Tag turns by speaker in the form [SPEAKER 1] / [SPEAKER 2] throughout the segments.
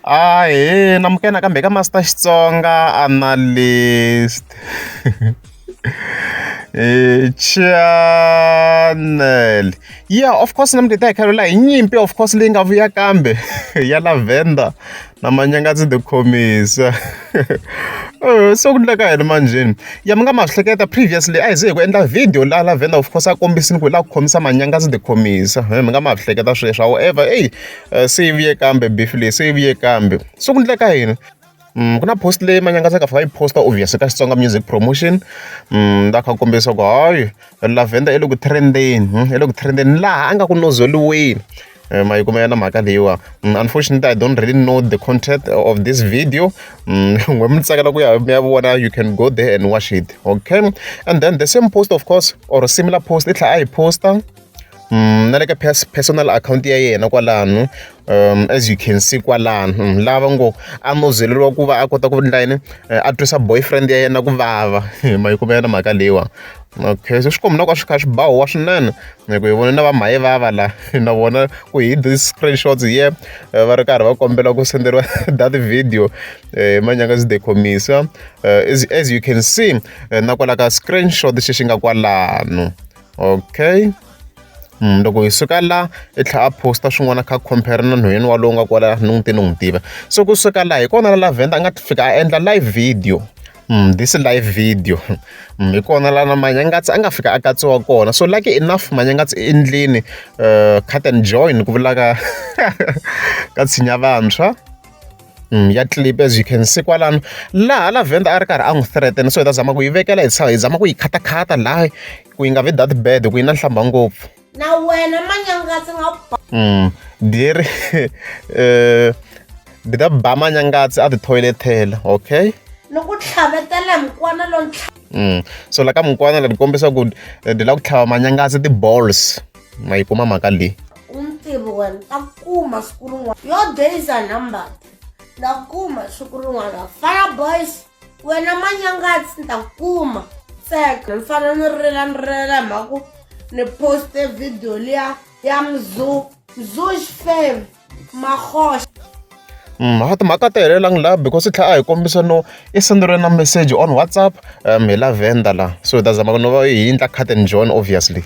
[SPEAKER 1] Ahee, namukela nakambe ka Master Xitsonga Analyst channel. Yeah, of course namuntlha hi ta hi kha hi hi nyimpi of course leyi nga vuya kambe ya Lavender na Manyangatsi the Khomisa. Se ku endleka yini manjheni? Ya mi nga ma swi hleketa previously a hi ze hi ku endla video laha Lavender of course a kombisile ku hi lava ku khomisa Manyangatsi the Khomisa. Mi nga ma swi hleketa sweswo however eyi se yi vuye kambe beef leyi se yi vuye kambe. Se ku endleka yini? Ku na post leyi Manyangatsi a nga fika a yi post-a obvious ka Xitsonga music promotion la kha a kombisa ku hayi Lavender i le ku trend-eni i le ku trend-eni laha a nga ku nozoliweni ma yi kuma yona mhaka leyiwa. Unfortunately I don't really know the content of this video n'we mi tsakela ku ya mi ya vona you can go there and watch it okay. And then the same post of course or similar post i tlhela a yi post-a na le ka personal account ya yena kwalano as you can see kwalano lava ngo a nozeleriwa ku va a kota ku endla yini a twisa boyfriend ya yena ku vava ma yi kuma yona mhaka leyiwa. Okay se swi komba na ku a swi kha swi ba huwa swinene hi ku hi vone na va mhayivava la na vona ku hi these screenshots here va ri karhi va kombela ku senderiwa that video hi Manyangatsi the Khomisa as you can see na kwala ka screenshot xi xi nga kwalano. Okay loko hi suka la i tlhela a post-a swin'wana a kha a compare na nhwanyana walowo nga kwala ni n'wi ti ni n'wi tiva. So kusuka laha hi kona la Lavender a nga fika a endla live video this live video hi kona la na Manyangatsi a nga fika a katsiwa kona. So lucky enough Manyangatsi i endlini cut and join ku vula ka ka tshinya vantshwa ya clip as you can see kwalano laha Lavender a ri karhi a n'wi threaten so hi ta zama ku yi vekela hi hi zama ku yi khatakhata laha ku yi nga vi that bad ku yi na nhlamba ngopfu.
[SPEAKER 2] Na wena Manyangatsi nga
[SPEAKER 1] Deri di ta ba Manyangatsi a ti-toilet-ela okay.
[SPEAKER 2] Ni ku tlhavetela hi mukwana lowu
[SPEAKER 1] So la ka mukwana la di kombisa ku di lava ku tlhava Manyangatsi ti-balls ma yi kuma mhaka leyi.
[SPEAKER 2] U ni tivi wena ta kuma siku rin'wana your days are numbered ta kuma siku rin'wana fana boys wena Manyangatsi ni ta kuma tseka ni fanele ni rila ni rilela hi mhaka ku ni poste video liya ya mzu mzu xifemi mahoxa.
[SPEAKER 1] Timhaka ti helelangi laha because i tlhela a hi kombisa no i senderiwe na message on WhatsApp hi Lavender la so hi ta zama ku no va hi endla cut and join obviously.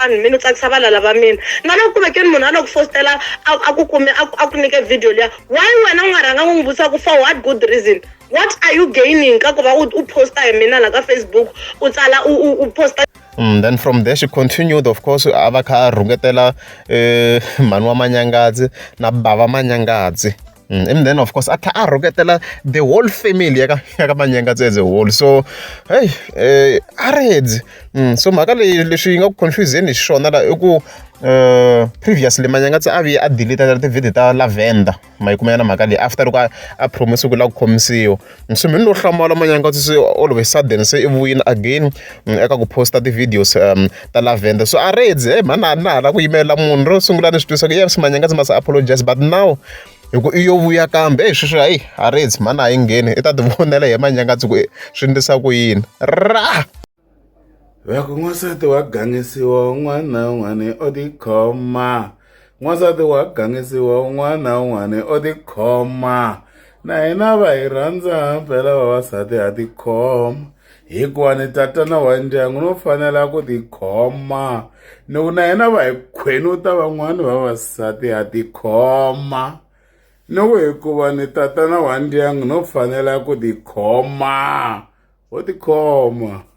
[SPEAKER 3] Vanhu mina u tsakisa valala va mina na loko ku vekeni munhu a lo ku fositela a ku kume a ku nyike video liya why wena u nga rhanga u n'wi vutisa ku for what good reason what are you gaining ka ku va u posta hi mina la ka Facebook u tsala u posta.
[SPEAKER 1] Then from there she continued of course a va kha a rhungetela mhani wa Manyangatsi na bava Manyangatsi. And then of course a tlhela a rhuketela the whole family ya ka ya ka Manyangatsi as a whole so hey a redzi so mhaka leyi leswi yi nga ku confuse-ni hi xiswona la i ku previously Manyangatsi a vuye a delete ti-video ta Lavender ma yi kuma yona mhaka leyi after loko a promise ku la ku khomisiwa so mina no hlamala Manyangatsi se all of a sudden se i vuyile again eka ku post-a ti-videos ta Lavender so a redzi hey mhani a na ha lava ku yimelela munhu ro sungula ni swi twisa ku yes Manyangatsi must apologize but now hi ku i yo vuya kambe eyi sweswo hayi a redzi mhani a yi ngheni i ta ti vonela hi Manyangatsi ku swi endlisa ku yini ra.
[SPEAKER 4] Va ku n'wansati wa gangisiwa un'wana na un'wana o tikhoma n'wansati wa gangisiwa un'wana na un'wana o tikhoma na hina va hi rhandza phela vavasati ha tikhoma hikuva ni tatana wa ndyangu no fanela ku tikhoma ni ku na hina va hi khwenuta van'wani vavasati ha tikhoma ni ku hikuva ni tatana wa ndyangu no fanela ku tikhoma ho tikhoma.